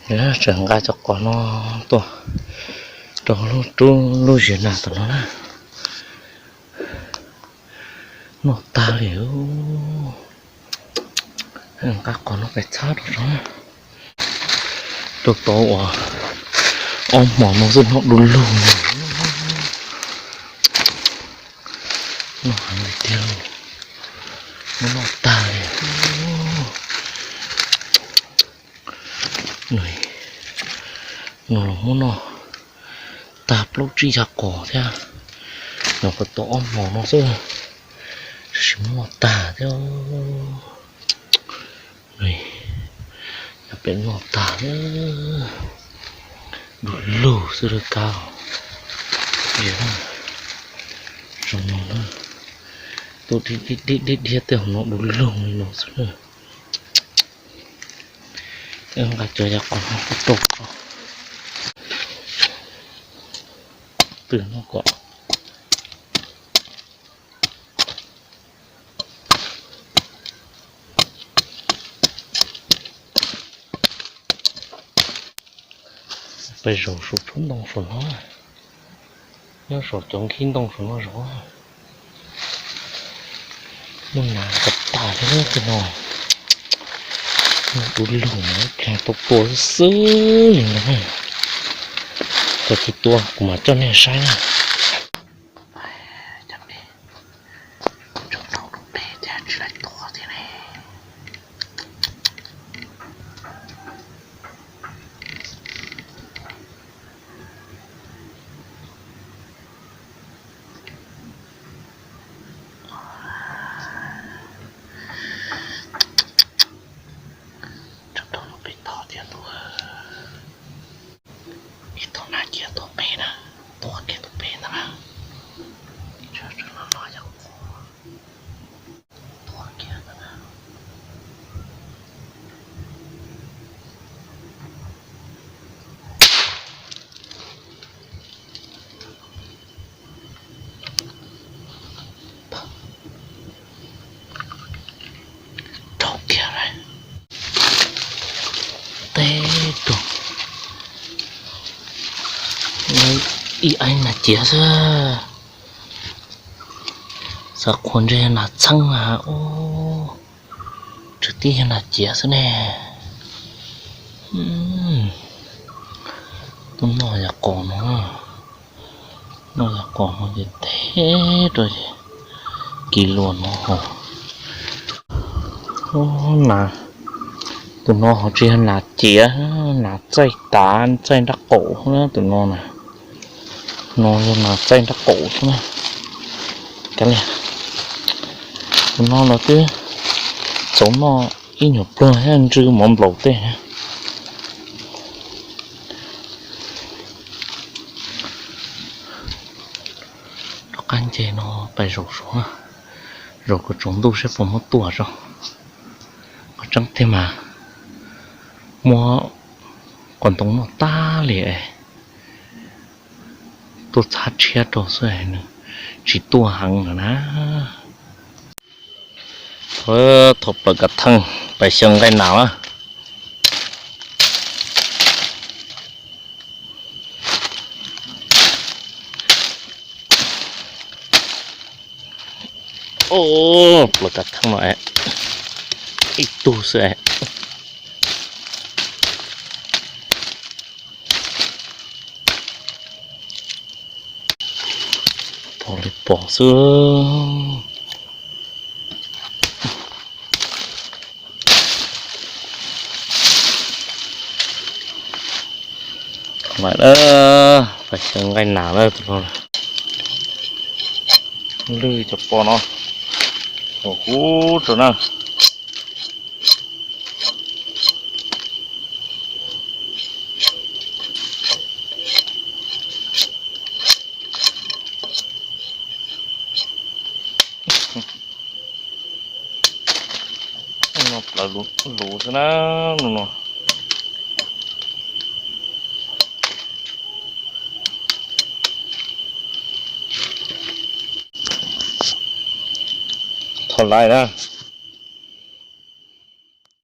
Tseem nqa cov qos no tuaj rau lub roob lub ziav nas tom no na. Noj tag li. Nqa qos no pais txhab rau tso. Rau tau uas ob hmos no xwb noj du lug. Noj heev li tiag, noj tag li. Nws los muab noj tag plaub tsib yav qos thiab. Nws kuj tau ob hmos no xwb, tab sis muab noj tag thiab. Noj pem noj tag, du lug xwb lawm kab. Zoo no na, tuaj dhia dhia dhia tej hauv no du lug li no xwb na. Nqa cov yav qos no tuaj rau, twg noj kom. Peb zaum saum tsob ntoo saum no, nyob saum cov nkhib ntoo saum no zaum. Muaj nas tag tag thiab tej no. Noj du lug, pleev tau tua xwb xwb li ntag. Thaum tsis tua kuv mam coj nej saib na. Tseem nrau rau pem thiab tsis laib tua thiab ne. Tseem nrau rau pem tod thiab ntuj. Ib tug nas ciav tuaj pem na, tuaj kiag tuaj pem ntag na. Tseem los los yog qos tuaj kiag ntag na. Rau kiag lawm. Teb rau ib aib nas ciav xwb. Xav qhuas ntshe nas txheeb na. Ub, tseem tib yog nas ciav xwb ne. Tuaj noj yav qos no, noj yav qos no ces teb rau ces kis luas no ho. Ub, nas, tus no ho tsis yog nas ciav, nas txaij tav txaij nrab qaum na tus no na. No yog nas txaij nrab qaum xwb na. Kav liam, tus no los twb txaus noj ib nyuag pluag thiab, ntsw mov nplaum tej. Rov qab nce no pais zaum saud, zaum kom tsaus ntuj saib puas muab tuaj tso. Qhov tseeb tiag mas muab qos ntoo noj tag li es tuaj txhab tshiab rau xwb es nws tsis tuaj heev lawm na. Thov plaws kav theej pais xyaw nqaij nas na. Ub, plaws kav theej no es ib tug xwb es. Pom li pom xwb. Lawm na, pais xyaw nqaij nas na tus no. Lwj cov pos no huv huv rau na. No plawv luv xwb na, no no. Thov laiv na.